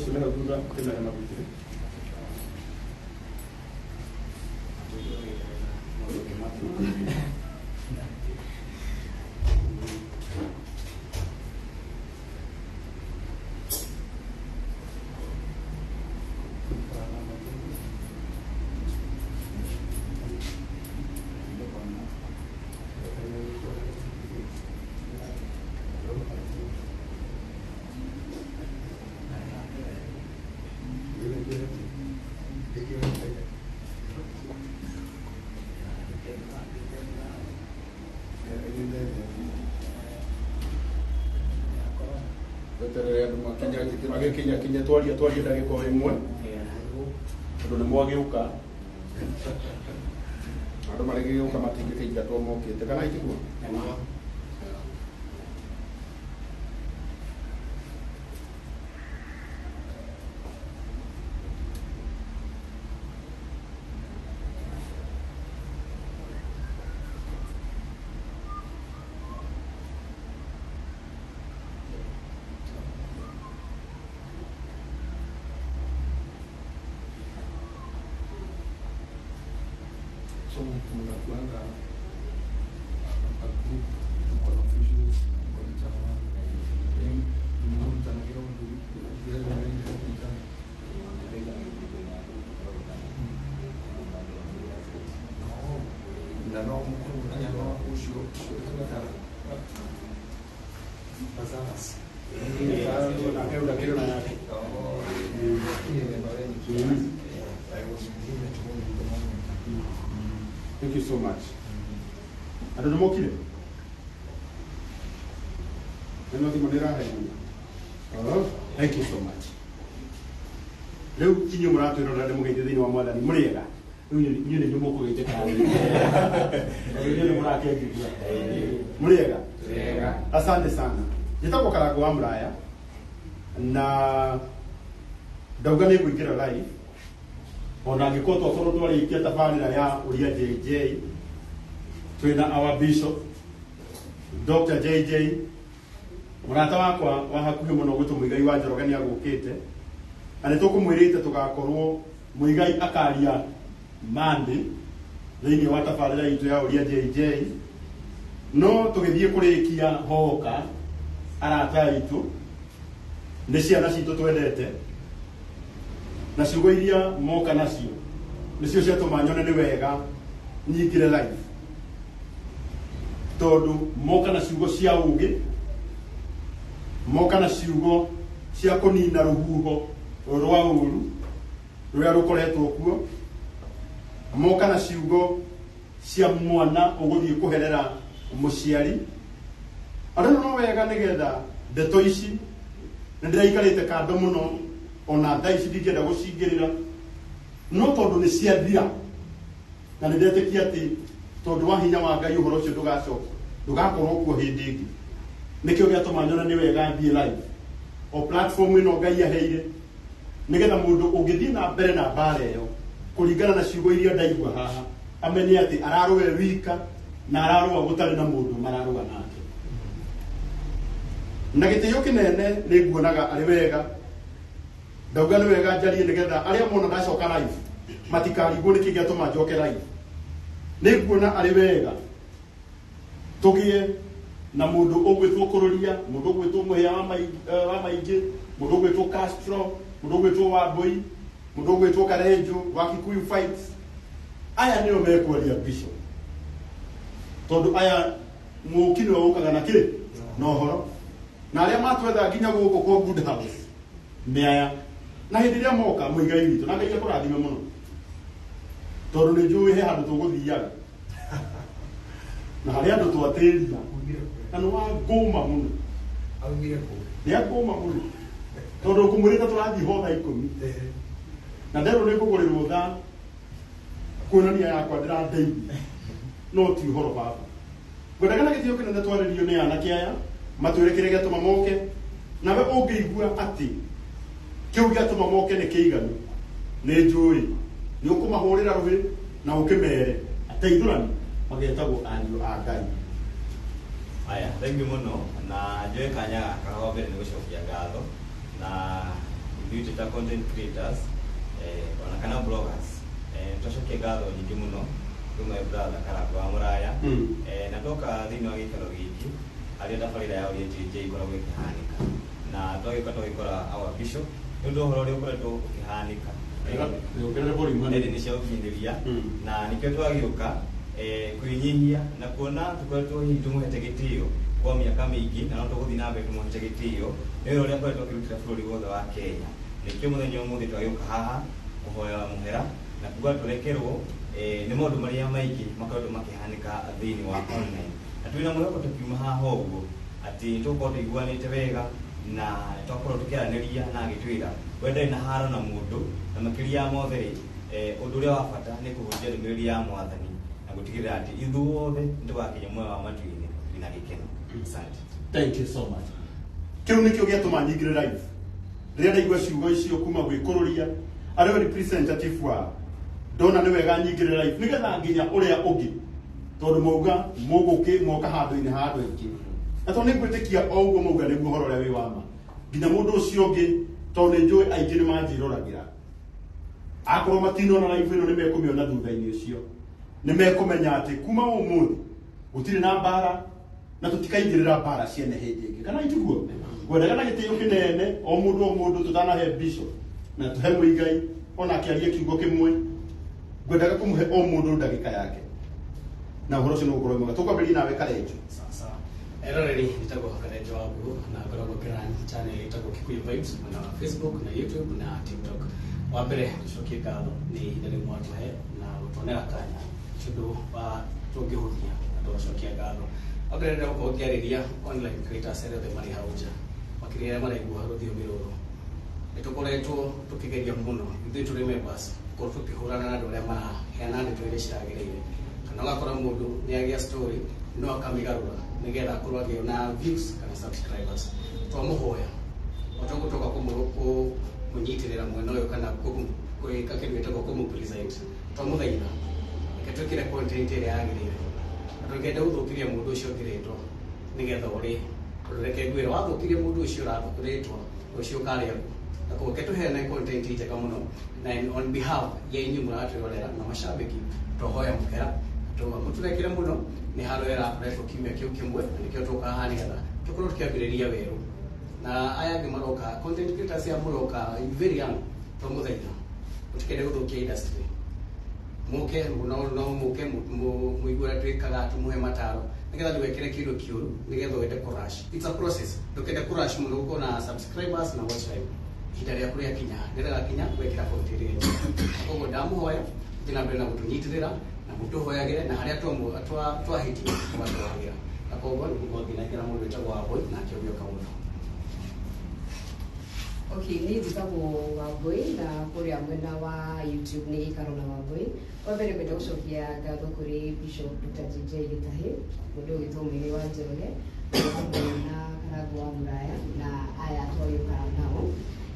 Acio me hau thutha ũkĩmere magwĩkĩre. Weterere andũ makinya magĩkinya kinya twaria twaria ndagĩka o ĩmwe tondũ nĩ mwagĩũka andũ marĩgĩũka matingĩkĩingatwo mokĩte kana itiguo. So mnakuanga a group, mko na officials, mko na chama, then mnarutanagĩra ũndũ together and help each other. Na no mũkũrũtania no ũcio ũcio tũgetaga Bazaars. Nake ũndakĩrĩ na yake. Oh, yeah, I was with him at home with the moment. Thank you so much. Andũ nĩ mokire? Nĩ thimũ nĩ ĩraheana. Oh, thank you so much. Rĩu inyuĩ mũratwĩrorera nĩ mũgeithio thĩinĩ wa mwathani mũrĩega. Rĩu inyuĩ nĩ inyuĩ mũkũgeithĩka. Tondũ inyuĩ nĩ mũrakĩnjigua. Mũrĩega? Asante sana. Njĩtagwo Karango wa Mũraya na ndauga nĩ ngũingĩra live ona angĩkorwo twakorwo twarĩkia tabarĩra ya ũria JJ twĩna our bishop Dr. JJ mũrata wakwa wa hakuhĩ mũno gwĩtwo Mũigai wa Njoroge nĩ agũkĩte na nĩ tũkũmwĩrĩte tũgakorwo Mũigai akaria Monday thĩinĩ wa tabarĩra itũ ya ũria JJ no tũgĩthiĩ kũrĩkia hoka arata aitũ nĩ ciana citũ twendete na ciugo iria moka nacio nĩcio ciatũma nyone nĩ wega nyingĩre live tondũ moka na ciugo cia ũgĩ, moka na ciugo cia kũnina rũhuho rwa ũru rũrĩa rũkoretwo kuo, moka na ciugo cia mwana ũgũthiĩ kũherera mũciari. Andũ no wega nĩgetha ndeto ici nĩ ndĩraikarĩte kando mũno ona thaa ici ndingĩenda gũcingĩrĩra no tondũ nĩ ciathira na nĩ ndetĩkia atĩ tondũ wa hinya wa Ngai ũhoro ũcio ndũgacoka ndũgakorwo kuo hĩndĩ ĩngĩ. Nĩkĩo gĩatũma nyone nĩ wega thiĩ live o platform ĩno Ngai aheire nĩgetha mũndũ ũngĩthiĩ na mbere na mbara ĩyo kũringana na ciugo iria ndaigua haha amenye atĩ ararũa e wika na ararũa gũtarĩ na mũndũ mararũa nake. Na gĩtĩo kĩnene nĩ nguonaga arĩ wega ndauga nĩ wega njarie nĩgetha arĩa mona ndacoka live matikarigwo nĩkĩ gĩatũma njoke live. Nĩ nguona arĩ wega tũgĩe na mũndũ ũgwĩtwo Kũrũria, mũndũ ũgwĩtwo Mũhĩa wa Maingĩ, mũndũ ũgwĩtwo Castro, mũndũ ũgwĩtwo Wambui, mũndũ ũgwĩtwo Karenjo wa Kikuyu Fights. Aya nĩo mekwaria bishop tondũ aya mũki nĩwe ũkaga na kĩ na ũhoro na arĩa matwetha nginya gũkũ kwa Good House nĩ aya na hĩndĩ ĩrĩa moka Mũigai witũ na Ngai akũrathime mũno tondũ nĩ njũĩ he handũ tũgũthiaga na harĩ andũ twatĩria na nĩ wangũma mũno. Aumire kũ? Nĩ angũma mũno tondũ ngũmwĩrĩte tũrathiĩ ho thaa 10 na nderwo nĩ ngũgũrĩrwo thaa kuonania yakwa ndĩrandeithia no ti ũhoro baba. Ngwendaga na gĩtĩo kĩnene twarĩrio nĩ anake aya matwĩre kĩrĩa gĩatũma moke nawe ũngĩigua atĩ kĩu gĩatũma moke nĩ kĩiganu nĩ njũĩ nĩ ũkũmahũrĩra rũhĩ na ũkĩmere ateithũrani magetagwo ariũ a Ngai. Aya, thank you mũno na njoe kanya gaka wa mbere nĩ gũcokia ngatho na Ithuĩ ta content creators ona kana bloggers, twacokia ngatho nyingĩ mũno kwĩ my brother Karangũ wa Mũraya. Na twoka thĩinĩ wa gĩikaro gĩkĩ harĩa tabarĩra ya Ũrĩa JJ ĩkoragwo ĩkĩhanĩka, na twagĩũka twagĩkora our bishop nĩ ũndũ wa ũhoro ũrĩa ũkoretwo ũkĩhanĩka Ongerere volume. Nenda-inĩ cia ũkinyanĩria. Na nĩkĩo twagĩũka kwĩnyihia na kuona tũkoretwo hihi tũmũhete gĩtĩo kwa mĩaka mĩingĩ, na no tũgũthiĩ na mbere tũmũhete gĩtĩo nĩ wĩra ũrĩa akoretwo akĩrutĩra bũrũri wothe wa Kenya. Nĩkĩo mũthenya ũmũthĩ twagĩũka haha kũhoya mũhera na kuga tũrekerwo nĩ maũndũ marĩa maingĩ makoretwo makĩhanĩka thĩinĩ wa online, na twĩna mwĩhoko tũkiuma haha ũguo atĩ nĩtũgũkorwo tũiguanĩte wega na twakorwo tũkĩaranĩria na agĩtwĩra we ndarĩ na haro na mũndũ, na makĩria ya mothe rĩ, ũndũ ũrĩa wa bata nĩ kũhunjia ndũmĩrĩri ya Mwathani na gũtigĩrĩra atĩ ithuothe nĩtũgakinya muoyo wa matu-inĩ twĩna gĩkeno. Asante. Thank you so much. Kĩu nĩkĩo gĩatũma nyingĩre live rĩrĩa ndaigua ciugo icio kuma gwĩkũrũria arĩ we representative wao. Ndona nĩ wega nyingĩre live nĩgetha nginya ũrĩa ũngĩ, tondũ mauga mũgũkĩ moka handũ-inĩ ha andũ aingĩ, na tondũ nĩ ngwĩtĩkia o ũguo mauga nĩguo ũhoro ũrĩa wĩ wa ma, nginya mũndũ ũcio ũngĩ, tondũ nĩ njũĩ aingĩ nĩ manjĩroragĩra. Akorwo matinona live ĩno, nĩ mekũmĩona thutha-inĩ ũcio, nĩ mekũmenya atĩ kuma ũmũthĩ gũtirĩ na mbara na tũtikaingĩrĩra mbara ciene hĩndĩ ĩngĩ, kana itiguo. Ngwendaga na gĩtĩo kĩnene o mũndũ o mũndũ, tũtanahe bishop na tũhe mũigai ona akĩaria kiugo kĩmwe, ngwendaga kũmũhe o mũndũ ndagĩka yake na ũhoro ũcio nĩ ũgũkorwo wĩ mwega. Tũkwambĩrĩria nawe, Karenjo. Sawa. Eroreri, njĩtagwo Karenjo wa Mburu na ngoragwo ngĩrun channel ĩtagwo Kikuyu Vibes mwena wa Facebook na YouTube na TikTok. Wa mbere, tũcokie ngatho nĩ ihinda rĩu mwatũhe na gũtuonera kanya tondũ wa tũngĩhũthia na tũgacokia ngatho. Wa mbere, ndĩrenda gũkorwo ngĩarĩria online creators arĩa othe marĩ hau nja, makĩria arĩa maraigua rũthiomi rũrũ. Nĩ tũkoretwo tũkĩgeria mũno ithuĩ tũrĩ members gũkorwo tũkĩhũrana na andũ arĩa maraheana ndeto iria citagĩrĩire, kana ũgakora mũndũ nĩ agĩa story no akamĩgarũra nĩgetha akorwo akĩona views kana subscribers. Twamũhoya o tũgũtoka kũmũnyitĩrĩra mwena ũyũ kana gwĩka kĩndũ gĩtagwo kũmũ-present, twamũthaitha reke twĩkĩre content ĩrĩa yagĩrĩire na tũngĩenda gũthũkĩria mũndũ ũcio ũngĩ rĩtwa nĩgetha ũrĩ tondũ reke ngwĩre, wathũkirie mũndũ ũcio rĩtwa, rũciũ ũkarĩa kũ? Na koguo reke tũheane content njega mũno, na on behalf ya inyuĩ mũratwĩrorera na macambĩki, twahoya mũhera, tauga mũtũrekere mũno nĩ haro ĩrakoretwo kiumia kĩu kĩmwe, na nĩkĩo tũkaga haha nĩgetha tũkorwo tũkĩambĩrĩria werũ na aya angĩ maroka, content creators aya mũroka very young. Twamũthaitha mũtikende gũthũkia industry. Mũke no mũke mũigue ũrĩa twĩkaga, tũmũhe mataro nĩgetha ndũgekĩre kĩndũ kĩũru nĩgetha wende kũrush. It's a process, ndũkende kũrush mũno gũkorwo na subscribers na watch time. Ihinda rĩaku rĩakinya, rĩrĩgakinya gwekĩra content ĩrĩa njega. Koguo ndamũhoya thiĩ na mbere na gũtũnyitĩrĩra na mũtũhoyagĩre, na harĩa twahĩtia mũgatũhagĩra. Na koguo nĩgũkorwo ngĩnengera mũndũ wĩtagwo Wambũi nake ũgĩũka mũno. Okay, niĩ njĩtagwo Wambũi na kũrĩa mwena wa YouTube nĩ Gĩikaro na Wambũi. Wa mbere, ngwenda gũcokia ngatho kũrĩ Bishop Dr. JJ Gĩtahi, mũndũ ũgĩtwo Mũigai wa Njoroge, hamwe na Karangũ wa Mũraya na aya twagĩũka nao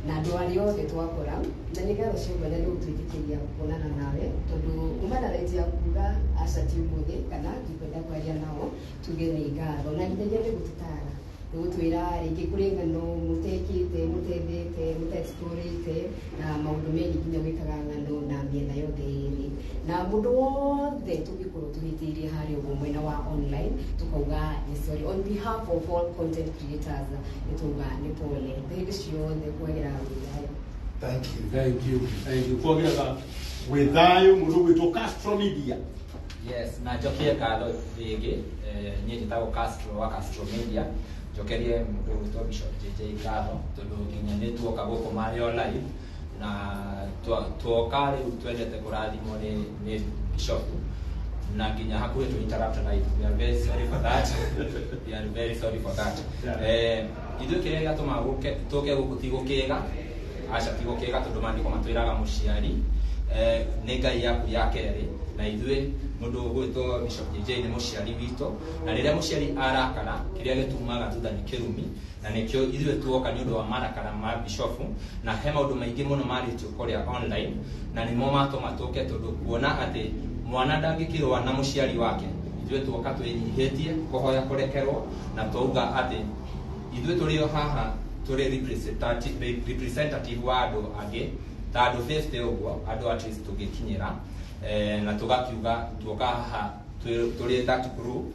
na andũ arĩa othe twakora, na nĩ ngatho cia mwanya nĩ gũtwĩtĩkĩria kuonana nawe, tondũ uma na right ya kuga aca ti ũmũthĩ kana ndikwenda kwaria nao, tuge nĩ ngatho na nginyagia nĩ gũtũtara, nĩ gũtwĩra rĩngĩ kũrĩ ng'ano mũtekĩte, mũtethete, mũtexplorĩte na maũndũ megiĩ nginya gwĩkaga ng'ano na mĩena yothe ĩrĩ, na mũndũ wothe tũngĩkorwo tũhĩtĩirie harĩa ũguo mwena wa online, tukauga nĩ sorry on behalf of all content creators. Nĩ tauga nĩ pole hĩndĩ ciothe kwagĩra wĩthayũ. Thank you. Thank you, thank you. Kwagĩraga wĩ thayũ. Mũndũ ũgwĩtwo Castro Media. Yes, na njokie ngatho rĩngĩ. Niĩ njĩtagwo Castro wa Castro Media. Njokerie mũndũ ũgwĩtwo Bishop JJ ngatho tondũ nginya nĩ tuoka gũkũ marĩ o live na tuoka rĩu twendete kũrathimwo nĩ Bishop na nginya hakuhĩ tu interrupt live. We are very sorry for that, we are very sorry for that. Ithuĩ kĩrĩa gĩatũmaga tũke gũkũ ti gũkĩga, aca, ti gũkĩga, tondũ maandĩko matwĩraga mũciari nĩ Ngai yaku ya kerĩ, na ithuĩ mũndũ ũgwĩtwo Bishop JJ nĩ mũciari witũ, na rĩrĩa mũciari arakara, kĩrĩa gĩtumaga thutha nĩ kĩrumi, na nĩkĩo ithuĩ tuoka nĩ ũndũ wa marakara ma Bishop. Na he maũndũ maingĩ mũno marĩtio kũrĩa online na nĩmo matũma tũke, tondũ kuona atĩ mwana ndangĩkĩrũa na mũciari wake, ithuĩ tuoka twĩnyihĩtie kũhoya kũrekerwo na twauga atĩ ithuĩ tũrĩ o haha. tũrĩ representative wa andũ angĩ ta andũ 50 ũguo andũ at least tũngĩkinyĩra na tũgakiuga tuoka haha tũrĩ that group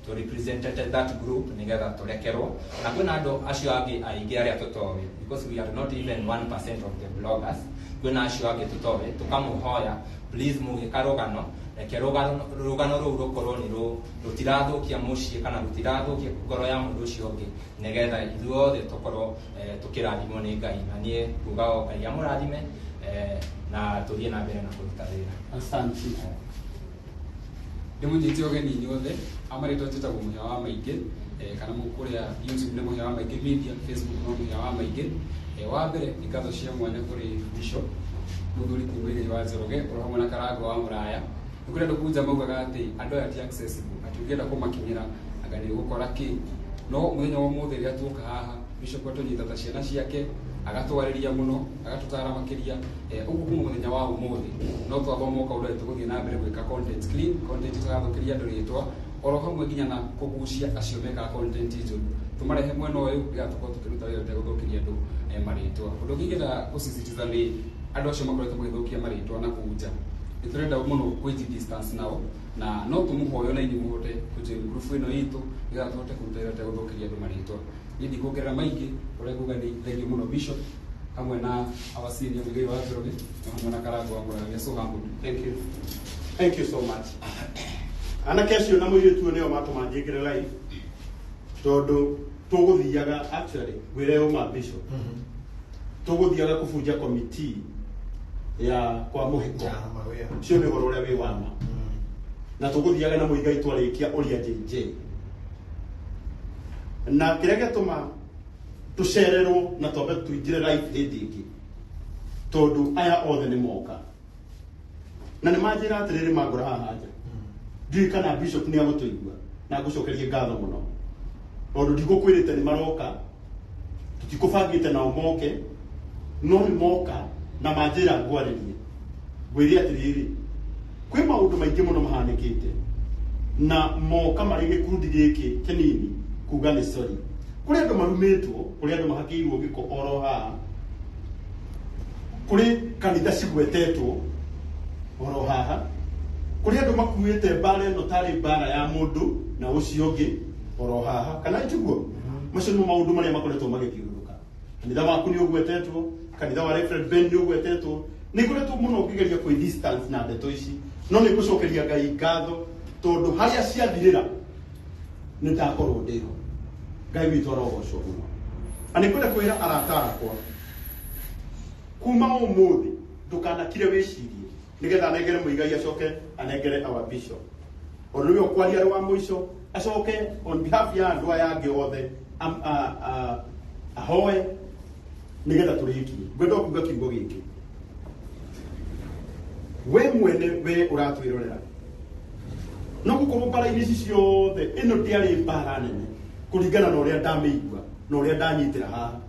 to represented that group nigetha tũrekerwo na kwĩna andũ acio angĩ aingĩ arĩa tũtoĩ because we are not even 1% of the bloggers kwĩna acio angĩ tũtoĩ tũkamũhoya please mũgĩka rũgano reke rũgano rũu rũkorwo nĩ rũtirathũkia mũciĩ kana rũtirathũkia ngoro ya mũndũ ũcio ũngĩ nĩgetha ithuothe tũkorwo tũkĩrathimwo nĩ Ngai na niĩ nguga o Ngai amũrathime na tũthiĩ na mbere na kũruta wĩra. Asante. Ndĩmũnyite ũgeni inyuothe amarĩtwa njĩtagwo Mũhĩa wa Maingĩ kana kũrĩa YouTube nĩ Mũhĩa wa Maingĩ Media, Facebook no Mũhĩa wa Maingĩ. Wa mbere nĩ ngatho cia mwanya kũrĩ Bishop mũthuri ti Muigai wa Njoroge ũrĩa hamwe na Karango wa Mũraya. Nĩ kũrĩ andũ kũu nja maugaga atĩ andũ aya ti accessible, atĩ ũngĩenda kũmakinyĩra anga nĩ ũgũkora kĩ. No mũthenya wa ũmũthĩ rĩrĩa tuoka haha Bishop atũnyita ta ciana ciake agatwarĩria mũno agatũtara makĩria ũguo kuma mũthenya wa ũmũthĩ no twathoma kaũndũ atĩ tũgũthiĩ na mbere gwĩka content clean, content ĩtarathũkĩria andũ rĩtwa oro hamwe nginya na kũgucia acio mekaga content njũru tũmarehe mwena ũyũ nĩgetha tũkorwo tũkĩruta wĩra ũtegũthũkĩria andũ marĩtwa. Ũndũ ũngĩ ingĩenda gũsisitiza nĩ andũ acio makoretwo magĩthũkia marĩtwa na kũu nja nĩ tũrenda mũno kwĩji distance nao na no tũmũhoyo na inyuĩ mũhote kũjoin group ĩno itũ nĩgetha tũhote kũruta wĩra ũtegũthũkĩria andũ marĩtwa. Niĩ ndikuongerera maingĩ ũrĩa nguga nĩ thengiũ mũno Bishop hamwe na our senior Muigai wa Njoroge na hamwe na Karango wa Mũraya. We are so humbled. Thank you. Thank you so much. Anake acio na mũirĩtu ũyũ nĩo matũma njĩkĩre live tondũ tũgũthiaga actually ngwĩre ũma Bishop tũgũthiaga kũbunja committee ya kwa mũhĩko ũcio nĩ ũhoro ũrĩa wĩ wa ma na tũgũthiaga na Muigai twarĩkia ũria JJ na kĩrĩa gĩatũma tũcererwo na twambe tũingĩre live hĩndĩ ĩngĩ tondũ aya othe nĩ moka na nĩ manjĩra atĩrĩrĩ mangora haha nja ndiũĩ kana Bishop nĩ agũtũigua na ngũcokerie ngatho mũno tondũ ndigũkwĩrĩte nĩ maroka tũtikũbangĩte nao moke no nĩ moka na manjĩra ngwarĩrie ngwĩre atĩrĩrĩ kwĩ maũndũ maingĩ mũno mahanĩkĩte na moka marĩ gĩkundi gĩkĩ kĩnini kuga nĩ sorry kũrĩ andũ marumĩtwo kũrĩ andũ mahakĩirwo gĩko oro haha kũrĩ kanitha cigwetetwo oro haha kũrĩ andũ makuĩte mbara ĩno tarĩ mbara ya mũndũ na ũcio ũngĩ oro haha kana itiguo macio nĩmo maũndũ marĩa makoretwo magĩthiũrũrũka kanitha waku nĩ ũgwetetwo kanitha wa Reverend Ben nĩ ũgwetetwo nĩ ngoretwo mũno ngĩgeria kwĩ distance na ndeto ici no nĩ ngũcokeria Ngai ngatho tondũ harĩa ciathirĩra nĩ ndakorwo ndĩho Ngai witũ arogocwo mũno na nĩ ngwenda kwĩra arata akwa kuma ũmũthĩ ndũkanakire wĩcirie nĩgetha anengere Muigai acoke anengere our bishop ona nĩwe ũkwaria arĩ wa mũico acoke on behalf ya andũ aya angĩ othe ahoe nĩgetha tũrĩkie ngwenda kuga kiugo gĩkĩ we mwene we ũratwĩrorera no gũkorwo mbara-inĩ ici ciothe ĩno ndĩarĩ mbara nene kũringana na ũrĩa ndamĩigua na ũrĩa ndanyitĩra haha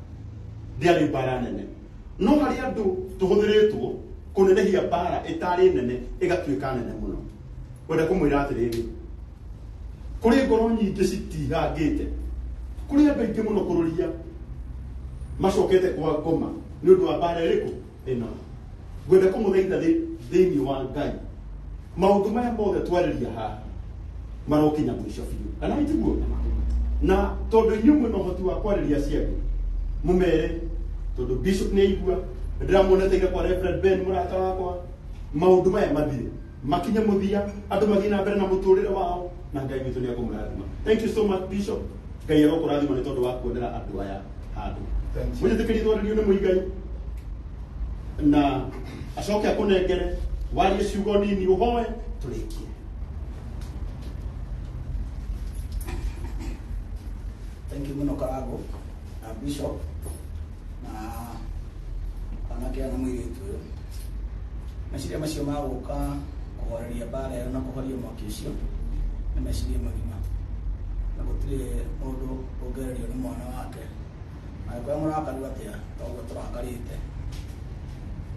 ndĩarĩ mbara nene no harĩ andũ tũhũthĩrĩtwo kũnenehia mbara ĩtarĩ nene ĩgatuĩka nene mũno wenda kũmwĩra atĩrĩrĩ kũrĩ ngoro nyingĩ citihangĩte kũrĩ andũ aingĩ mũno kũrũria macokete kwa ngoma nĩ ũndũ wa mbara ĩrĩkũ ĩno ngwenda kũmũthaitha thĩinĩ wa Ngai maũndũ maya mothe twarĩria haha marokinya mũico biũ kana itiguo na tondũ inyuĩ mwĩna ũhoti wa kwarĩria acio angĩ mũmere tondũ bishop nĩ aigua ndĩramuonete ira kwa Reverend Ben mũrata wakwa maũndũ maya mathire makinye mũthia andũ mathiĩ na mbere na mũtũrĩre wao na Ngai witũ nĩ ekũmũrathima. Thank you so much Bishop. Ngai arokũrathima nĩ tondũ wa kuonera andũ aya handũ mwĩtĩkĩrie twarĩrio nĩ Muigai na acoke akũnengere warie ciugo nini ũhoe tũrĩkie. Thank you mũno Karango na Bishop na anake na mũirĩtu ũyũ. Meciria macio ma gũka kũhoreria mbara ĩyo na kũhoria mwaki ũcio nĩ meciria magima na gũtirĩ mũndũ ũngĩererio nĩ mwana wake angĩkorwo mũrakaru atĩa toguo tũrakarĩte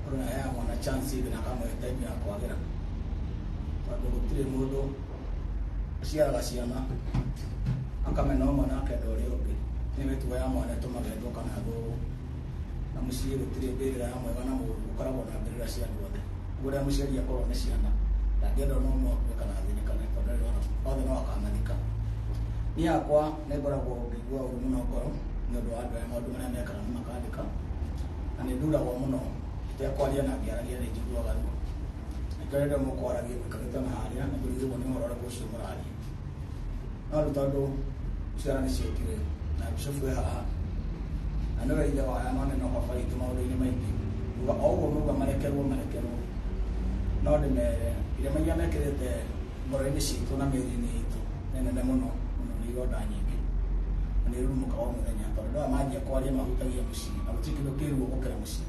mũndũ nĩaheaga mwana chance ĩngĩ na akamũhe time ya kwagĩra tondũ gũtirĩ mũndũ ũciaraga ciana akamena ũmwe na akenda ũrĩa ũngĩ. Nĩ mĩtugo ya mwana ĩtũmaga endwo kana thũũ. Na mũciĩ gũtirĩ mbĩrĩra ya mwega na mũũru, gũkoragwo na mbĩrĩra cia andũ othe. Ũguo rĩrĩa mũciari akorwo nĩ ciana, ndangĩenda ona ũmwe akue kana athĩnĩkane tondũ ndarĩ ona othe no akamathika. Niĩ hakwa nĩ ngoragwo ngĩigua ũru mũno ngoro nĩ ũndũ wa andũ aya maũndũ marĩa mekaga na makandĩka. Na nĩ nduragwo mũno itekwaria na ngĩaragia nĩ njiguaga ruo. Nĩkĩo rĩrĩa mũkwaragia mũikarĩte na harĩa nĩ ngũrigĩrwo nĩ ũhoro ũrĩkũ ũcio mũraria. No rĩu tondũ ciana nĩ ciokire na Bishop e haha na nĩwe ithe wa aya no nĩ no baba witũ maũndũ-inĩ maingĩ. Nguga o ũguo mauga marekerwo marekerwo. No ndĩmere irema iria mekĩrĩte ngoro-inĩ citũ na mĩĩrĩ-inĩ itũ nĩ nene mũno mũno, nĩ ironda nyingĩ na nĩ irurumũkaga o mũthenya tondũ andũ aya manjia kwaria mahutagia mũciĩ na gũtirĩ kĩndũ kĩ ruo gũkĩra mũciĩ.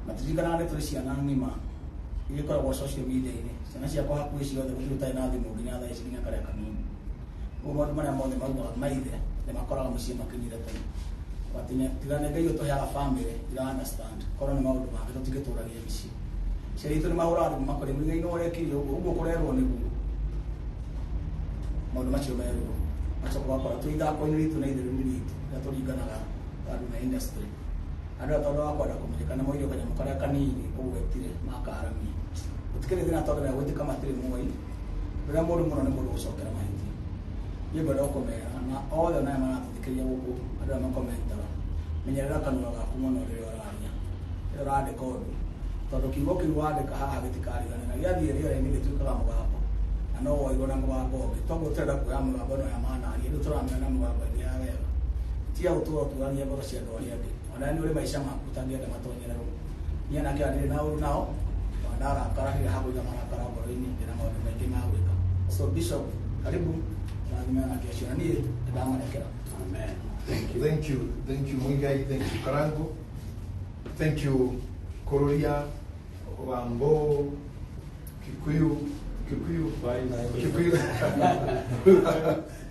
Matiririkanaga nĩ tũrĩ ciana ng'ima iria ikoragwo social media-inĩ. Ciana ciakwa hakuhĩ ciothe gũtirĩ ũtarĩ na thimũ nginya thaa ici nginya karĩa kanini. Koguo maũndũ marĩa mothe maugaga maithe nĩ makoraga mũciĩ makinyire tene. Tiga nĩ Ngai ũtũheaga family ira understand korwo nĩ maũndũ mangĩ tũtingĩtũragia mĩciĩ. Ciana itũ nĩ mahũraga thimũ makoria mũigai nĩ ũrekire ũguo, ũguo kũrerwo nĩguo. Maũndũ macio merwo macoka ũgakora twĩ ithako-inĩ ritũ na itherũ-inĩ ritũ rĩrĩa tũringanaga andũ na industry. Andũ aya tondũ wa kwenda kũmenyeka nĩ moire kanyamũ karĩa kanini ũgwetire makaramia. Gũtikĩrĩ thĩna tondũ megwĩtĩka matirĩ moĩ. Rĩrĩa mũndũ mũno nĩ mũndũ gũcokera mahĩtia. Niĩ ngwenda kũmera na othe ona aya maratũthikĩrĩria gũkũ andũ aya makomentaga, menyerera kanua gaku mũno rĩrĩa ũraria, rĩrĩa ũrandĩka ũndũ, tondũ kiugo kĩu wandĩka haha gĩtikariganĩra, gĩathiĩ rĩera-inĩ gĩtuĩkaga mũgambo na no woirwo na mũgambo ũngĩ. Toguo tũrenda kuoya mũgambo ĩno ya manaria, rĩu tũramĩoya na mũgambo ĩngĩ ya wega. Tiga gũtũra ũturagia ngoro cia andũ arĩa angĩ. Ona nĩ ũrĩ maica maku ũtangĩenda matonyererwo. Niĩ anake aya ndirĩ na ũru nao, ona ndarakara ndirĩ ha kũiga marakara ngoro-inĩ, ndĩna maũndũ maingĩ ma gwĩka. So Bishop, karibu rathime anake acio na niĩ nĩ ndamarekera. Amen. Thank you. Thank you. Thank you, Muigai. Thank you, Karangu. Thank you, Kororia, Wambo, Kikuyu, Kikuyu, Kikuyu,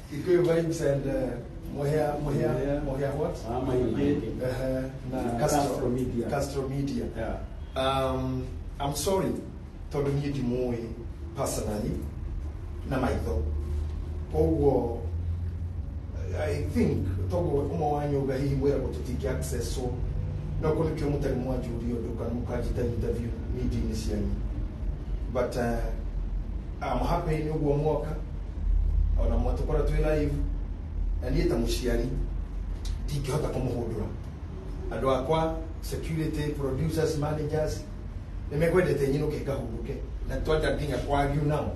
Kikuyu Vibes and Moher, Moher, Moher what? Na Castro, Castro Media. Castro Media. Yeah. I'm sorry, tondũ niĩ ndimũĩ personally na maitho koguo I think toguo ũmwe wa nyũmba hihi mwĩragwo tũtingĩ access no kũ nĩkĩo mũtarĩ mwanjũria ũndũ kana mũkanjĩta interview media-inĩ cianyu, but I'm happy nĩ ũguo mwoka ona mwatũkora twĩ live na niĩ ta mũciari ndingĩhota kũmũhũndũra. Andũ akwa, security, producers, managers nĩ mekwendete nyinũke ngahurũke na twenda nginya kwagiu nao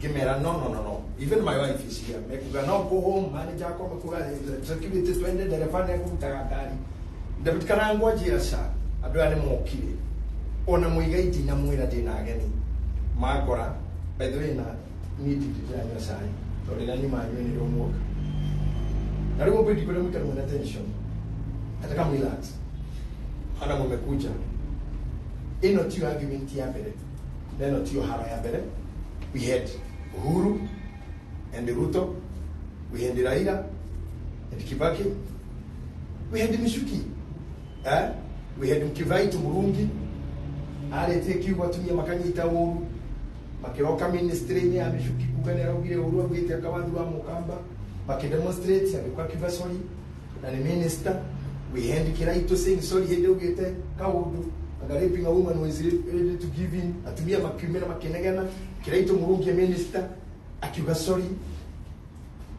ngĩmera no, no, no, no, even my wife is here, mekuga no go home, manager akwa mekuga security twende, ndereba nĩ ekũrutaga ngari. David Karangwa njĩra ca andũ aya nĩ mokire ona mũigai ndinamwĩra ndĩna ageni mangora. By the way, na niĩ ndirĩ ndĩranyua cai tondũ rĩrĩa nyuma nyue nĩrĩo muoka na rĩu mbidi kwenda mwikare mwena tension hata kama relax hana mumekuja. Ĩno tiyo argument ya mbere na ĩno tiyo haro ya mbere. We had Uhuru and Ruto, we had Raila and Kibaki, we had Michuki, eh? We had Mkivaitu Murungi arĩtie kiugo atumia makanyita ũru makĩroka ministry-inĩ ya Michuki kuga nĩ araugire ũru augĩte akawathi wa Mũkamba makĩdemonstrate agĩũka akiuga sorry na nĩ minister. We had Kiraito saying sorry hĩndĩ augĩte kaũndũ anga raping a woman was ready to give in, atumia makiumĩra makĩnegena, Kiraito Murungi minister akiuga sorry.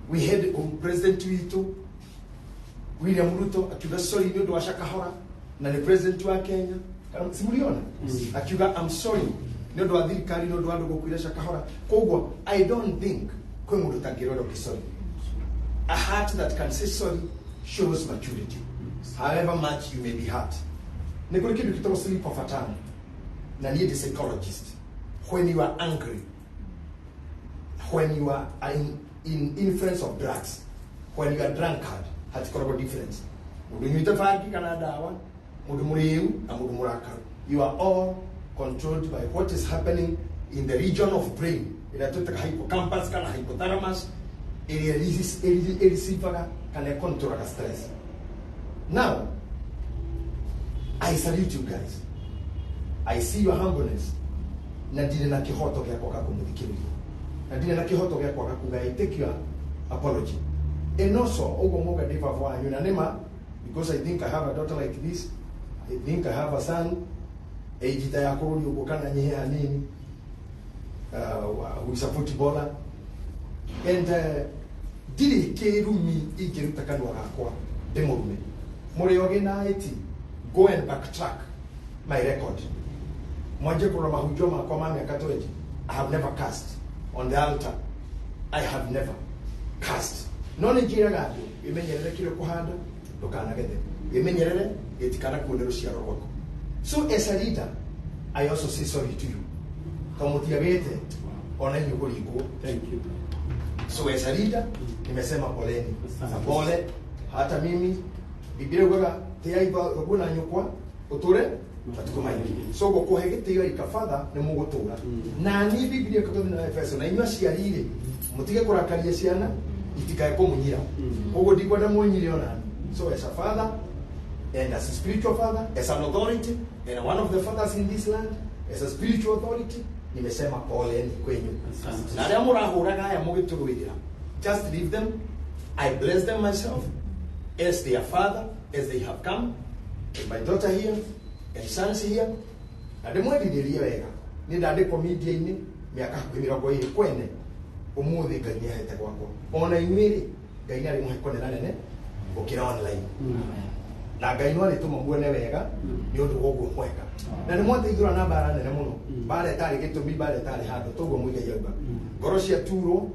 We had president witũ William Ruto akiuga sorry nĩ ũndũ wa Shakahora na nĩ president wa Kenya. Kana simuliona akiuga I'm sorry nĩ ũndũ wa thirikari nĩ ũndũ wa andũ gũkuire Shakahora. Koguo I don't think kwĩ mũndũ ũtangĩrora ũkĩ sorry. A heart that can say sorry shows maturity, however much you may be hurt. Nĩ kũrĩ kĩndũ gĩtagwo slip of a tongue na niĩ ndĩ psychologist. When you are angry, when you are in influence of drugs, when you are drunkard, hatikoragwo difference mũndũ ũnyuĩte bangi kana ndawa, mũndũ mũrĩu na mũndũ mũrakaru, you are all controlled by what is happening in the region of brain ĩrĩa twĩtaga hippocampus kana hypothalamus ĩrĩa ĩreceivaga kana ĩcontrolaga stress. Now I salute you guys. I see your humbleness na ndirĩ na kĩhoto gĩa kwaga kũmũthikĩrĩria na ndirĩ na kĩhoto gĩa kwaga kuga I take your apology. And also ũguo muga ndĩ baba wanyu na nĩma, because I think I have a daughter like this, I think I have a son age ta ya kũrũri ũguo kana nyihe hanini, who is a footballer, and ndirĩ kĩrumi ingĩruta kanua gakwa ndĩmũrume. Mũrĩ ogĩ na IT, go and backtrack my record, mwanjie kũrora mahunjio makwa ma mĩaka 20. I have never cast on the altar. I have never cast. No nĩ njĩraga andũ, wĩmenyerere kĩrĩa ũkũhanda ndũkanagethe, wĩmenyerere gĩtikanakuone rũciaro rwaku. So as a leader, I also say sorry to you, tondũ mũtiagĩte ona inyuĩ kũringwo. Thank you. So as a leader, nimesema poleni. Asante. Pole. Hata mimi Biblia yugaga tĩai thoguo na nyũkwa ũtũre matukũ maingĩ. So gũkũhe gĩtĩo ika father nĩ mũgũtũra. Na niĩ Biblia ĩkagwo thĩinĩ wa Efeso, na inyuĩ aciari rĩ, mũtige kũrakaria ciana itikae kũmũnyira. Koguo ndikwenda mũnyire onani. So as a father and as a spiritual father, as an authority and one of the fathers in this land, as a spiritual authority, nimesema poleni kwenyu. Asante. Na arĩa mũrahũraga aya mũgĩtũrũĩrĩra, just leave them. I bless them myself as their father, as they have come, and my daughter here and sons here. Na ndĩmwendithĩrie wega, nĩ ndandĩkwo media-inĩ mĩaka hakuhĩ 20 kwene, ũmũthĩ Ngai nĩ ahete gwakwa. Ona inyuĩ rĩ, Ngai nĩ arĩmũhe kwene nene gũkĩra online, na Ngai no arĩtũma muone wega nĩ ũndũ wa ũguo mweka. Na nĩ mwateithũra na mbara nene mũno, mbara ĩtarĩ gĩtũmi, mbara ĩtarĩ handũ. Toguo Mũigai auga, ngoro ciaturwo,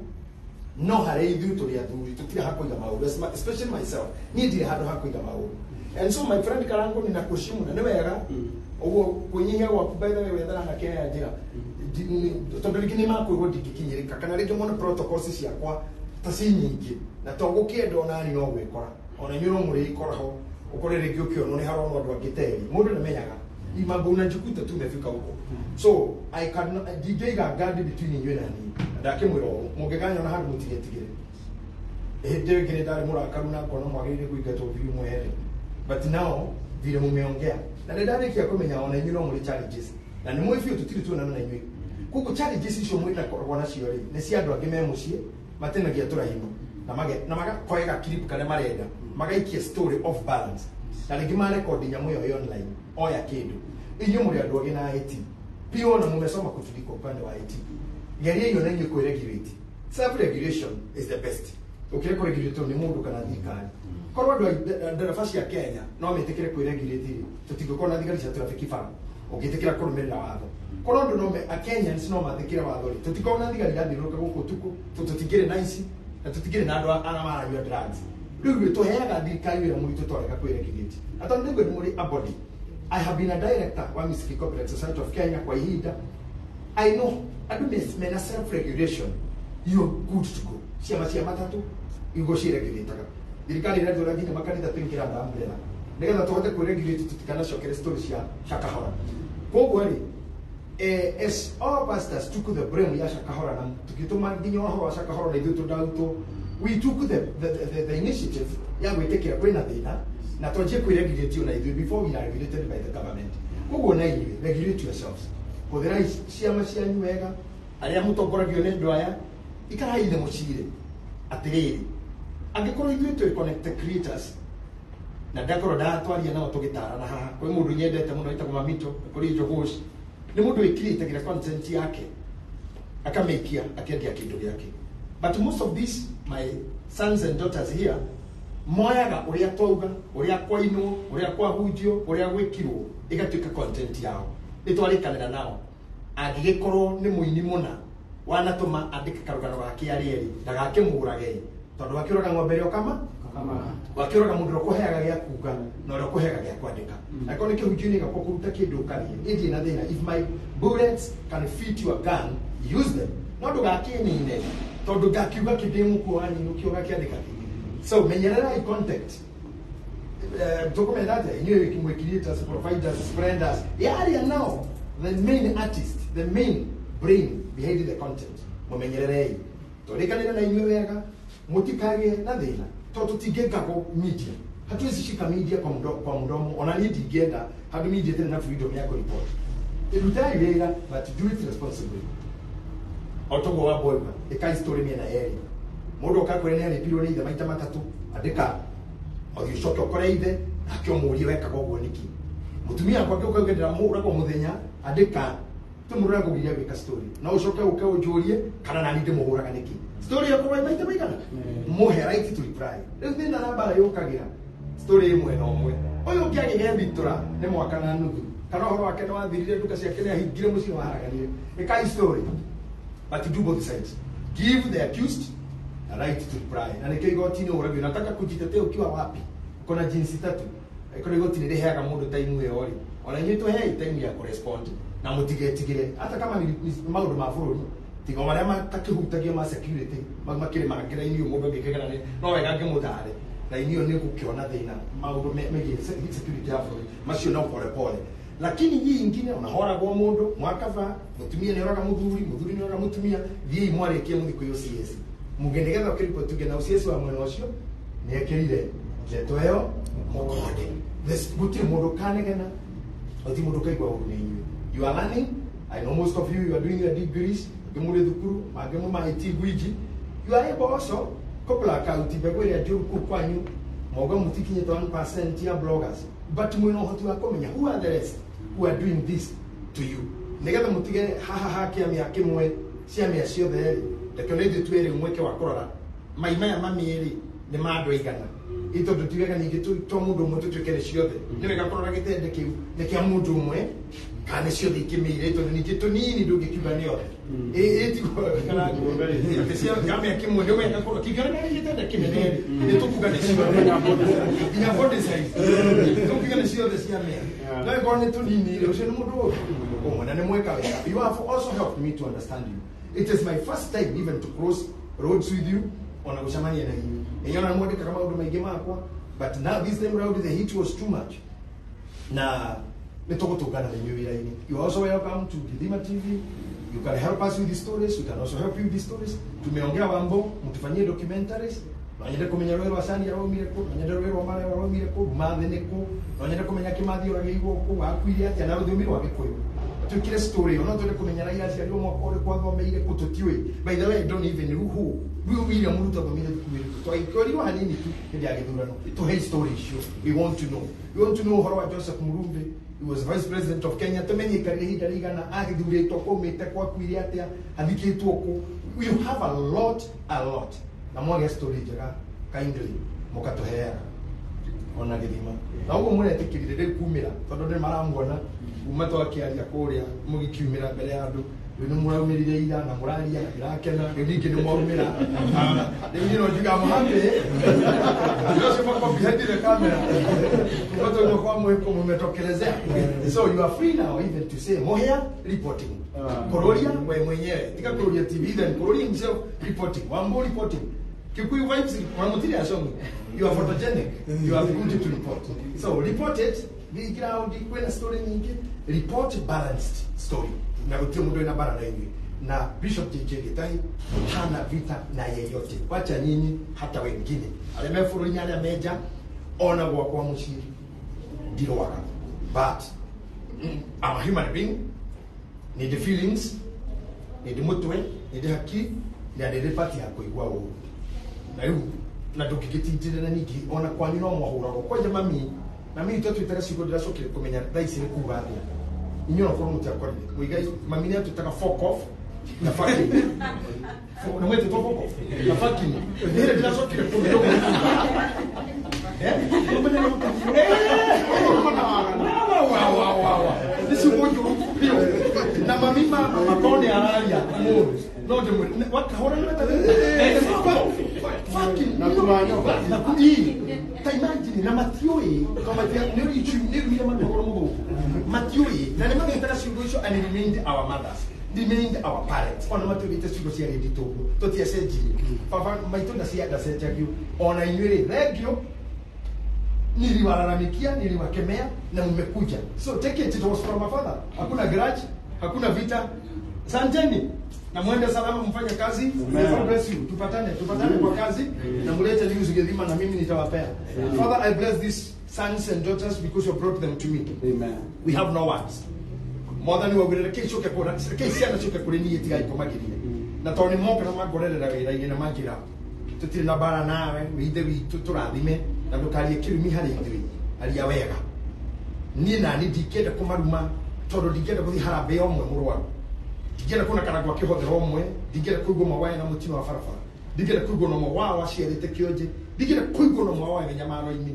no harĩ ithuĩ tũrĩ athuri tũtirĩ ha kũiga maũndũ, especially myself, niĩ ndirĩ handũ ha kũiga maũndũ. And so, my friend Karango, ninakuheshimu na nĩ wega ũguo kwĩnyihia gwaku. By the way, wethera na kĩa njĩra, tondũ rĩngĩ nĩ makwĩrwo ndingĩkinyĩrĩka, kana rĩngĩ mone protocols ciakwa ta ci nyingĩ, na to gũkĩenda onani no gwĩkora, ona inyuĩ no mũrĩikora ho, ũkore rĩngĩ ũkĩonwo nĩ haronwo andũ angĩ terĩ mũndũ nĩmenyaga mambo, unajikuta tu umefika huko. So I can ndingĩiga guard between inyuĩ na niĩ. Ndakĩmwĩra ũũ, mũngĩkanyona handũ mũtigetigĩre. Hĩndĩ ĩyo ĩngĩ nĩ ndarĩ mũrakaru na ngona mwagĩrĩire kũingatwo biũ mwehere, but now vile mumeongea na nĩ ndarĩkia kũmenya ona inyuĩ no mũrĩ challenges, na nĩ mũĩ biũ tũtirĩ tuonana na inyuĩ. Koguo challenges icio mwĩnakoragwo nacio rĩ, nĩ cia andũ angĩ me mũciĩ matenagia tũrahino na na magakoega clip karĩa marenda magaikia story off balance, na rĩngĩ marekondi nyamũ ĩyo ĩ online oya kĩndũ. Inyuĩ mũrĩ andũ agĩ na IT pia na mumesoma kutuliko upande wa IT, geria iyo na inyuĩ kwĩregulate. Self regulation is the best ũkĩre kũregulate nĩ mũndũ kana thirikari. Korwo andũ a ndereba cia Kenya no metĩkĩre kwĩregulate rĩ, tũtingĩkorwo na thigari cia traffic bara. Ũngĩtĩkĩra kũrũmĩrĩra watho, korwo andũ no a Kenyans no mathĩkĩre watho rĩ, tũtikorwo na thigari irathiũrũrũka gũkũ ũtukũ, tũtingĩrĩ na ici na tũtingĩrĩ na andũ arĩa maranyua drugs. Rĩu rĩ, tũheaga thirikari wĩra mũritũ twarega kwĩregulate, na tondũ nĩguo nĩ mũrĩ a body. I have been a director wa Music Copyright Society of Kenya kwa ihinda. I know andũ mena self regulation, you're good to go. Ciama cia matatũ igo ciregulataga, thirikari ĩratwĩra nginya makanitha tũingĩra under umbrella nĩgetha tũhote kwĩregulate, tũtikanacokere story cia Shakahora. Koguo rĩ, as our pastors took the blame ya Shakahora na tũgĩtũma nginya ũhoro wa Shakahora na ithuĩ tũndautwo, we took the initiative ya gwĩtĩkĩra kwĩna thĩna na twanjie kwĩregulate ona ithuĩ before we are regulated by the government. Koguo na inyuĩ, regulate yourselves, hũthĩrai ciama cianyu wega, arĩa mũtongoragio nĩ andũ aya, ikarai thĩ mũcire atĩrĩrĩ, angĩkorwo ithuĩ twĩ connected creators, na ndakorwo ndatwaria nao tũgĩtarana haha, kwĩ mũndũ nyendete mũno wĩtagwo Mamito kũrĩ Njogoci, nĩ mũndũ wĩkirĩtagĩra content yake akamĩikia akĩendia kĩndũ gĩake. But most of these my sons and daughters here moyaga ũrĩa twauga, ũrĩa kwainwo, ũrĩa kwahunjio, ũrĩa gwĩkirwo, ĩgatuĩka content yao. Nĩ twarĩkanĩra nao, angĩgĩkorwo nĩ mũini mũna wanatũma andĩke karũgano gake arĩ erĩ, ndagakĩmũrage, tondũ wakĩũraga ng'ombe ĩrĩa ũkama, wakĩũraga mũndũ ũrĩa ũkũheaga gĩa kuga na ũrĩa ũkũheaga gĩa kwandĩka. Angĩkorwo nĩ kĩhunjio-inĩ gĩakwa kũruta kĩndũ ũkarie, niĩ ndirĩ na thĩna. If my bullets can fit your gun, use them, no ndũgakĩnine, tondũ ngakiuga kĩndĩ mũkuo wanini ũkĩo ũgakĩandĩka kĩ. So menyererai content. Tũkũmenya atĩa inyuĩ mwĩ creators, providers, spreaders yaria nao the main artist, the main brain behind the content, mũmenyererei. Tũrĩkanĩre na inyuĩ wega, mũtikagĩe na thĩna, tondũ tũtingĩkagwo media. Hatuwezi shika media kwa mdomo. Ona niĩ ndingĩenda handũ media ĩtarĩ na freedom ya kũreport. Rutai wĩra, but do it responsibly. O toguo wa boyba, ĩkai story mĩena yerĩ. Mundu okakwira ni aripirwo ni ithe maita matatu andika othi ucoke ukore ithe nake umurie wekaga uguo niki mutumia akwa ngiuka uge ndĩramũhũraga muthenya andika tumurura ngugiria gwika story na ucoke uke unjurie kana nani ndĩmũhũraga niki story yakorwo maita maigana muhe right to reply. Rĩu thĩna na mbara yũkagĩra story ĩmwe na ũmwe ũyũ ũngĩ agĩgethitora nĩ mwaka na nuthu kana ũhoro wake nĩ wathirire nduka ciake nĩ ahingire mũciĩ waharaganire. Ĩkai story but do both sides. Give the accused the right to reply. Na nĩkĩo igoti-inĩ ũragio nataka kujitetea ukiwa wapi kuna jinsi tatu ĩkorwo igoti-inĩ rĩheaga mũndũ time ĩyo rĩ ona inyuĩ tũhei time ya kũrespond na mũtigetigĩre hata kama ni maũndũ ma bũrũri tiga marĩa matakĩhutagia ma security makĩrĩ mangĩra inyuĩ mũndũ angĩkĩgera nĩ no wega ngĩmũtare na inyuĩ nĩ gũkĩona thĩna maũndũ megiĩ security ya bũrũri macio no pole pole. Lakini hii ingine unahoragwo mundu mwakaba mutumia ni oraga muthuri muthuri ni oraga mutumia thiĩ mwarikie muthi kwĩ OCS muge nigetha ũkĩripoti uge na OCS wa mwena ũcio nĩ ekĩrire ndeto ĩyo mũkonde. Gũtirĩ mũndũ kanegena gũtirĩ mũndũ kaigua ũru nĩ inyuĩ. You are learning. I know most of you, you are doing your degrees angĩ mũrĩ thukuru angĩ muma IT gwiji. You are able also couple account mbegũ ĩrĩa njũru kũu kwanyu mauga mũtikinyĩte 1% ya bloggers but mwĩna ũhoti wa kũmenya who are the rest who are doing this to you nigetha mutige haha ha kĩamĩa kĩmwe ciamĩa ciothe rĩ reke nĩ ithuĩ twĩrĩ mweke wa kũrora mai maya mamĩrĩ nĩ ma andũ aigana ĩ tondũ ti wega ningĩ to mũndũ ũmwe tũtuĩke nĩ ciothe nĩ wega kũrora gĩtende kĩu nĩ kĩa mũndũ ũmwe kana nĩ ciothe ikĩmĩire tondũ ningĩ tũnini ndũngĩkiuga nĩ othe ĩ tiguo kana kĩamĩa kĩmwe nĩ wega kũrora kĩngĩoneka nĩ gĩtende kĩnene rĩ nĩ tũkuga nĩ ciothe nginya body size tũkuga nĩ ciothe ciamĩa no ĩkorwo nĩ tũnini rĩ ũcio nĩ mũndũ ũmwe na nĩ mweka wega. You have also helped me to understand you. It is my first time even to cross roads with you ona gũcemania na inyuĩ nĩnyona nĩ mwandĩkaga maũndũ maingĩ makwa but now this time round the heat was too much na nĩ tũgũtũngana na inyuĩ wĩra-inĩ. You are also welcome to Githima TV. You can help us with the stories. We can also help you with the stories. Tumeongea Wambo mtufanyie documentaries. No nyende kũmenya rũĩ rwa Sania rwaumire kũ, no nyende rũĩ rwa Marewa rwaumire kũ, Mathi nĩ kũ, no nyende kũmenya Kĩmathi oragĩirwo kũ, akuire atĩa na rũthiomi rwa Gĩkũyũ. Twĩkire story ĩyo, no twende kũmenya Raila aciarirwo mwaka ũrĩkũ, athomeire kũ, tũtiũĩ. By the way, I don't even know who. Rĩu William Ruto athomeire thukuru ĩrĩkũ. Twaikorirwo hanini tu hĩndĩ ya gĩthurano. Tũhe story icio. We want to know. We want to know ũhoro wa Joseph Murumbi. He was vice president of Kenya. Tumenye aikarire ihinda rĩigana, agĩthurĩtwo kũ, aumĩte kũ, akuire atĩa, athikĩtwo kũ. We have a lot, a lot. Na mwagĩa story njega kindly mũkatũheaga ona gĩthima na ũguo mũretĩkĩrire rĩu kumĩra tondũ nĩ maramuona kuma twakĩaria kũrĩa mũgĩkiumĩra mbere ya andũ rĩu nĩ mũraumĩrire ira na mũraria na ndĩrakena rĩu ningĩ nĩ mwaumĩra rĩu niĩ no njuga mũhappy ũcio makwa behind the camera kuma twauma kwa mwĩko mũmetokelezea. So you are free now even to say Muhia reporting Kururia we mwenyewe tika Kururia TV then Kururia himself reporting Wambo reporting Kikuyu vibes Wamutiri asongi. You are photogenic. You are good to report. So report it. Be ground kwena story nyingi. Report balanced story. Na gutire mundu ina bara na inyuĩ. Na Bishop JJ Gitahi hana vita na yeyote. Wacha nyinyi hata wengine. Arĩa me bũrũri-inĩ arĩa menja ona gwakwa mũciĩ ndirwaga. But I'm a human being. Need the feelings, need the mutwe, need the haki, na need the pati ya kũigua ũru. Na rĩu na ndũngĩgĩtindĩrĩra ningĩ ona kwanyu no mwahũragwo kwanja mami mami itũ atwĩtaga ciugo ndĩracokire kũmenya thaa ici nĩ kuga atĩa inyuĩ onakorwo mũtiakorire mũigai mami nĩ atwĩtaga fuck off na fucking na mwetĩtwo fuck off na fucking nĩ hĩndĩ ndĩracokire kũmenya ũguo nĩ kuga nĩ ciugo njũru biũ na mami makone araria mũndũ no ndĩmwĩre wakahũra nĩ fucking na kumanya na kui ta imagine na matiũĩ to matia nĩ nĩ matũhũra mũthũngũ matiũĩ na nĩ matwĩtaga ciugo icio and remained our mothers remained our parents ona matwĩrĩte ciugo cia rĩndi tũguo tũtiacenjirie baba maitũ ndacenjagio ona inyuĩ rĩ thengio niliwalalamikia niliwakemea na mmekuja. So take it, it was from my father. Hakuna grudge, hakuna vita. Asanteni na mwende salama mfanye kazi. God bless you. Tupatane kwa kazi na mulete news Githima na mimi nitawapea. Father, I bless these sons and daughters because you brought them to me. Amen. We have no words. Mwathani waugire reke icoke kũra reke ciana ciũke kũrĩ niĩ tigaikomagirie na tondũ nĩ moka na mangorerera wĩra-inĩ na manjĩra Tũtirĩ na mbara nawe, wĩ ithe witũ, tũrathime na ndũkarie kĩrumi harĩ ithuĩ, aria wega. Niĩ nani ndingĩenda kũmaruma tondũ ndingĩenda gũthiĩ harambee ya ũmwe mũrwaru, ndingĩenda kuona Karangũ akĩhothera ũmwe, ndingĩenda kũigua ũmwe wae na mũtino wa barabara, ndingĩenda kũigua na ũmwe wao aciarĩte kĩonje, ndingĩenda kũigua na ũmwe wao e mĩnyamaro-inĩ,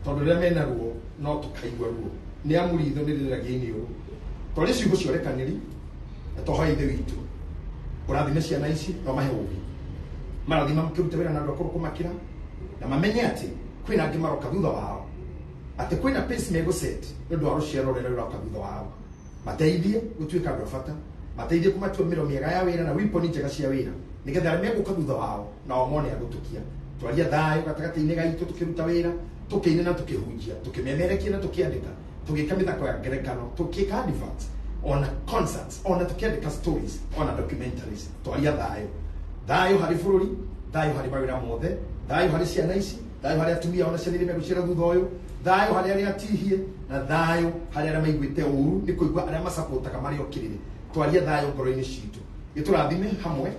tondũ rĩrĩa mena ruo no tũkaigua ruo. Nĩ amu ritho nĩ rĩreragia iniũrũ. Twarie ciugo cia ũrekanĩri na tũhoe Ithe witũ ũrathime ciana ici na ũmahe ũũgĩ, marathima makĩrute wĩra na andũ akũrũ kũmakĩra, na mamenye atĩ kwĩna angĩ maroka thutha wao, atĩ kwĩna pace megũset nĩ ũndũ wa rũciaro rũrĩa rũroka thutha wao. Mateithie gũtuĩka andũ a bata, mateithie kũmatua mĩro mĩega ya wĩra na weapon njega cia wĩra, nĩgetha arĩa megũka thutha wao nao mone a gũtũkia. Twaria thayũ gatagatĩ-inĩ gaitũ tũkĩruta wĩra, tũkĩina na tũkĩhunjia, tũkĩmemerekia na tũkĩandĩka, tũgĩka mĩthako ya ngerekano, tũkĩka adverts, ona concerts, ona tũkĩandĩka stories, ona documentaries. Twaria thayũ, thayũ harĩ bũrũri, thayũ harĩ mawĩra mothe, thayũ harĩ ciana ici, thayũ harĩ atumia ona ciana iria megũciara thutha ũyũ, thayũ harĩ arĩa atihie, na thayũ harĩ arĩa maiguĩte ũru nĩ kũigua arĩa macapotaga marĩ okĩrĩre. Twaria thayũ ngoro-inĩ citũ, gĩtũrathime hamwe,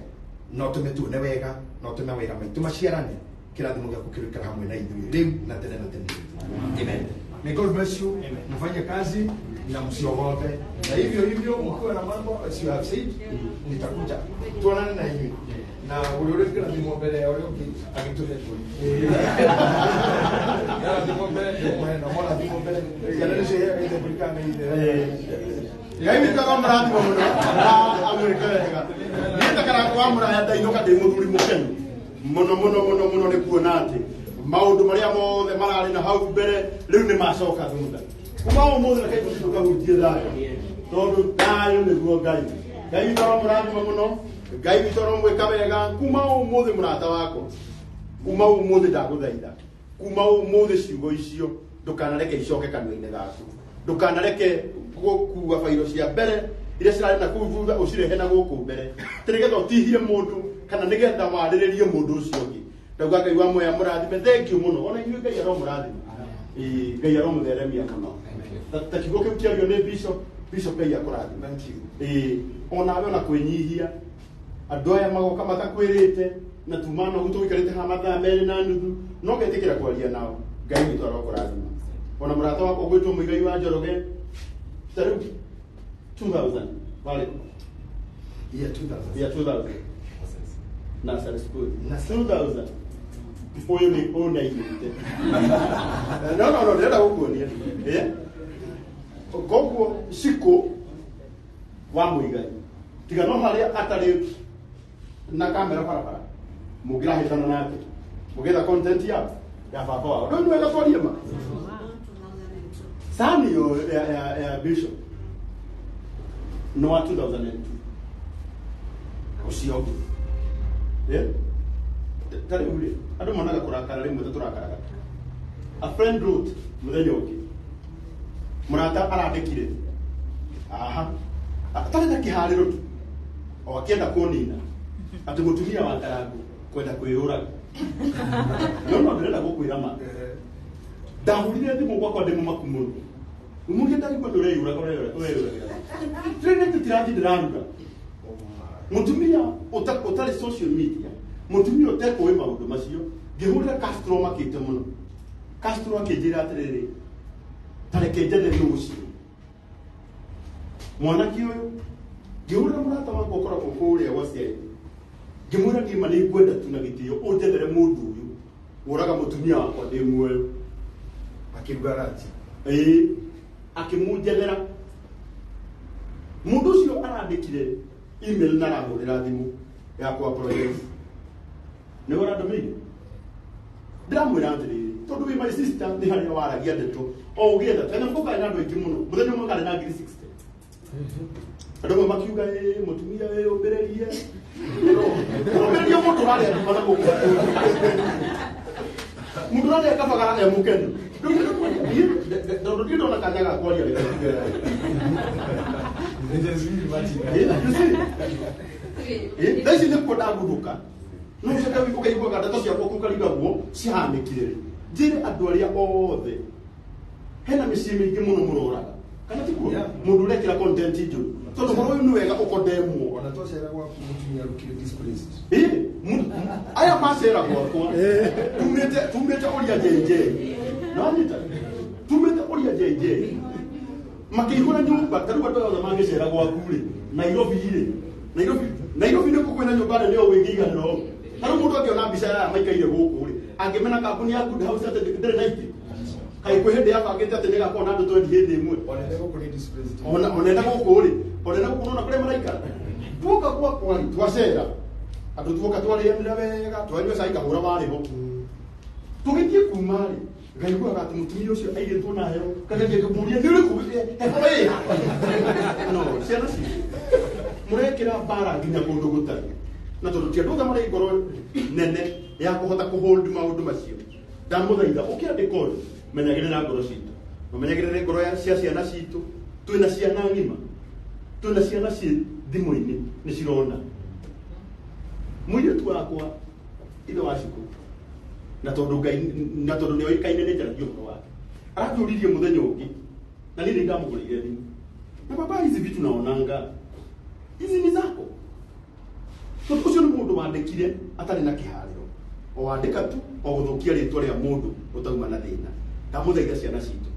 no tũme tuone wega, no tũme wĩra maitũ maciarane. Kĩrathimo gĩaku kĩrũikara hamwe na ithuĩ rĩu na tene na tene. Amen. May God bless you. Mfanye kazi na msiogope. Na hivyo hivyo mkiwa na mambo as you have said, nitakuja. Tuonane na inyuĩ. Na ũrĩa ũrĩkĩrathimwo mbere ya ũrĩa ũngĩ agĩtũhe mbũri. Yarathimwo mbere ndĩmũhe na morathimwo mbere. Ciana nĩcio iheaga ithe mbũri kana nĩ ithe. Ngai witũ akamũrathima mũno na amwĩke wega. Niĩ ta Karangũ wa Mũraya ndainũka ndĩ mũthuri mũkenu mũno mũno mũno mũno nĩ kuona atĩ maũndũ marĩa mothe mararĩ na hau mbere rĩu nĩ macoka thutha. Kuma ũmũthĩ reke ithuĩ tũkahunjie thayũ, tondũ thayũ nĩguo Ngai. Ngai witũ aromũrathima mũno, Ngai witũ aromwĩka wega. Kuma ũmũthĩ mũrata wakwa, kuma ũmũthĩ ndagũthaitha, kuma ũmũthĩ ciugo icio ndũkanareke icoke kanua-inĩ gaku, ndũkanareke gũkua bairo cia mbere iria cirarĩ na kũu thutha ũcirehe na gũkũ mbere, atĩ nĩgetha ũtihie mũndũ kana nĩgetha warĩrĩrie mũndũ ũcio ũngĩ. Ndauga Ngai wa muoya mũrathime, thengiũ mũno, ona inyuĩ Ngai aromũrathima. Ĩĩ, Ngai aromũtheremia mũno. Ta kiugo kĩu kĩario nĩ Bishop, Bishop Ngai akũrathime. Thank you. Ĩĩ, onawe ona kwĩnyihia, andũ aya magoka matakwĩrĩte na tuma nogu tũikarĩte haha mathaa merĩ na nuthu, no getĩkĩra kwaria nao. Ngai witũ arokũrathima. Ona mũrata wakwa ũgwĩtwo Mũigai wa Njoroge, ta rĩu 2000 warĩ kũ? Year 2000. Year 2000. Nursery school. Nursery. 2000. Ũyũ nĩ ũyũ nĩ aiyũrĩte. No, no, no, ndĩrenda gũkuonia. Koguo Shiko wa Mũigai, tiga no harĩa atarĩ na kamera barabara, mũngĩrahĩtana nake, mũgĩetha content ya baba wao. Rĩu nĩ wega twarie ma. Sani yo ya Bishop no wa 2002. Ũcio ũngĩ. Ta rĩu rĩ, andũ monaga kũrakara rĩmwe ta tũrakaraga. A friend wrote mũthenya ũngĩ, mũrata arandĩkire aha atarĩ na kĩharĩro tu, o akĩenda kũnina atĩ mũtumia wa Karangũ kwenda kwĩyũraga. No no ndĩrenda gũkwĩra ma, ndahũrire thimũ gwakwa ndĩ mũmaku mũno, mũrie ndarigua nĩ ũreyũraga, ũreyũraga. Tũrĩ tũtirathiĩ ndĩraruga. Mũtumia ũtarĩ social media, mũtumia ũtekũĩ maũndũ macio, ngĩhũrĩra Castro makĩte mũno. Castro akĩnjĩra atĩrĩrĩ, ta reke njethe nũ ũcio mwanake ũyũ. Ngĩhũrĩra mũrata wakwa ũkoragwo kũrĩa gwa ciaĩ, ngĩmwĩra niĩ ma nĩ ngwenda tu na gĩtĩo ũnjethere mũndũ ũyũ ũraga mũtumia wakwa ndĩ muoyo. Akĩruga ranji. Ĩĩ, akĩmũnjethera mũndũ ũcio. Arandĩkire email na arahũrĩra thimũ ya kwa apologize nĩguo arandũmĩire. Ndĩramwĩra atĩrĩrĩ, tondũ wĩ my sister, nĩ harĩa waragia ndeto o ũgĩetha kanyamũ karĩ na andũ aingĩ mũno. Mũthenya ũmwe karĩ na 60,000. Andũ amwe makiuga ĩ mũtumia ĩ ũmbĩrĩrie ũmbĩrĩrie mũndũ ũrarĩa nduma na gũkũ, mũndũ ũrarĩa kabaga e mũkenu. Tondũ ndiĩ ndona kanya ga kwaria, reke njuge. You see? Thaa ici nĩkuo ndaguthũka, no ũcoke ũkaiguaga ndeto ciakwa kũu karigagwo cihanĩkire rĩ. Njĩre andũ arĩa othe hena mĩciĩ mĩingĩ mũno mũroraga, kana tikuo? Mũndũ ũrekĩra content njũru, tondũ ũhoro ũyũ nĩ wega ũkondemwo. Ona twacera gwaku mũtumia arukire displaced. Ĩ. Aya macera gwakwa tumĩte ũria JJ nonyita tumĩte ũria JJ makĩihũra nyũmba ta rĩu andũ othe mangĩcera gwaku rĩ Nairobi rĩ Nairobi nĩkuo kwĩna nyũmba nene ũũ ĩngĩiganĩra ũũ. Ta rĩu mũndũ angĩona mbica ya aya maikaire gũkũ rĩ angĩmena kambuni ya Good House atĩ ndĩrĩ na itĩ kaĩ kwĩ hĩndĩ yabangĩte atĩ nĩgakorwo na andũ 20 hĩndĩ ĩmwe ona onene gũkũ rĩ onene gũkũ nona kũrĩa maraikara tuoka gwakwa rĩ twacera andũ tuoka twarĩanĩra wega twanyua cai kahũra warĩ ho tũgĩthiĩ kuma rĩ ngaiguaga atĩ mũtumia ũcio airĩtwo na heo kageria kũmũria nĩ ũrĩkũ heho ĩha no ciana citũ mũrekĩra mbara nginya kũndũ gũtarĩ na tondũ ti andũ othe marĩ ngoro nene ya kũhota kũhold maũndũ macio ndamũthaitha ũkĩandĩka ũndũ menyagĩrĩra ngoro citũ ũmenyagĩrĩre ngoro cia ciana citũ twĩna ciana ng'ima twĩna ciana ciĩ thimũ-inĩ nĩ cirona mũirĩtu wakwa ithe wa Shiko na tondũ Ngai na tondũ nĩ oĩkaine nĩ njaragia ũhoro wake aranjũririe mũthenya ũngĩ na niĩ nĩ ndamũgũrĩire thimũ na baba hizi vitu naonanga hizi ni zako tondũ ũcio nĩ mũndũ wandĩkire atarĩ na kĩharĩro o wandĩka tu o gũthũkia rĩtwa rĩa mũndũ ũtauma na thĩna ndamũthaitha ciana citũ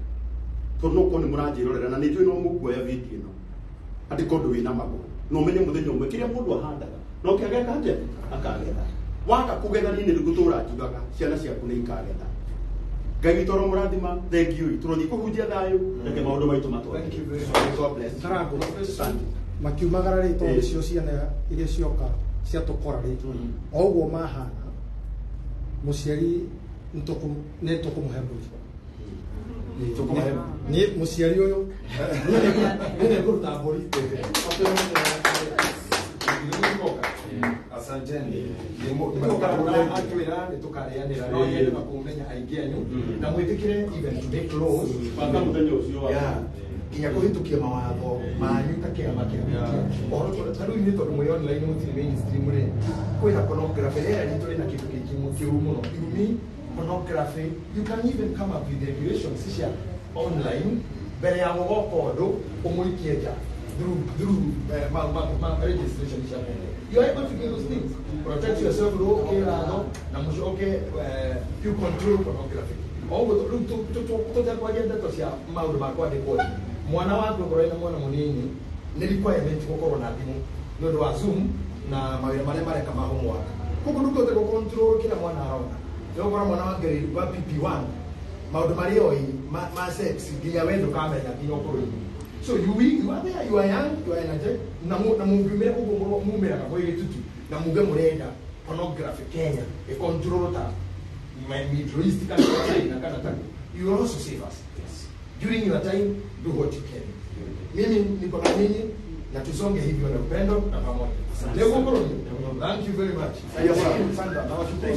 tondũ no korwo nĩ mũranjĩrorera na nĩ njũĩ no mũkuoya video ĩno andĩka ũndũ wĩna magũrũ na ũmenye mũthenya ũmwe kĩrĩa mũndũ ahandaga no kĩageka atĩa akagetha waka kũgetha niĩ nĩ ngũtũra njugaga ciana ciaku nĩ ikagetha Ngai witũ aromũrathima thank you tũrothiĩ kũhunjia thayũ reke maũndũ maitũ matware. Thank you very much. God bless. Karango Asante. makiumagara rĩ tondũ nĩcio ciana iria cioka ciatũkora rĩ o ũguo mahana mũciari nĩ tũkũmũhe mbũri nĩ mũciari ũyũ niĩ nĩ ngũruta mbũri. Asanteni. Atwĩra nĩ tũkarĩanĩra no nyende na kũmenya aingĩ anyu na mwĩtĩkĩre even to make laws Banga mũthenya ũcio wa nginya kũhĩtũkia mawatho manyu ta kĩama kĩa media ũhoro ta rĩu inyuĩ tondũ mwĩ online mũtirĩ mainstream rĩ kwĩna pornography rĩera ritũ rĩna kĩndũ kĩingĩ kĩũru mũno irumi pornography you can even come up with regulations cia online mbere ya gũgoka ũndũ ũmũikie nja through registration cia kũndũ. You are able to do those things. Protect yourself ũkĩratho na mũcoke you control pornography. Oguo rĩu tũtekwaria ndeto cia maũndũ ma kwandĩkwo mwana waku okorwo ena mwana mũnini nĩ requirement gũkorwo na thimũ nĩ ũndũ wa Zoom na mawĩra marĩa mareka ma homework koguo ndũngĩhota gũ control kĩrĩa mwana arona nĩũgũkora mwana wa grade wa PP1 maũndũ marĩa oĩ ma sex nginya we ndũkamenya nginya ũkũrũ-inĩ. So you are there, you are young, you are energetic na mũngiumĩra ũguo mumĩraga mwĩ gĩtutu na muge mũrenda pornography Kenya ĩ control ta Middle East kana China kana ta you will also save us. Yes. During your time do what you can. Mimi niko na nyinyi na tusonge hivyo na upendo na pamoja. Leo. Thank you very much. Sandra, nawashukuru.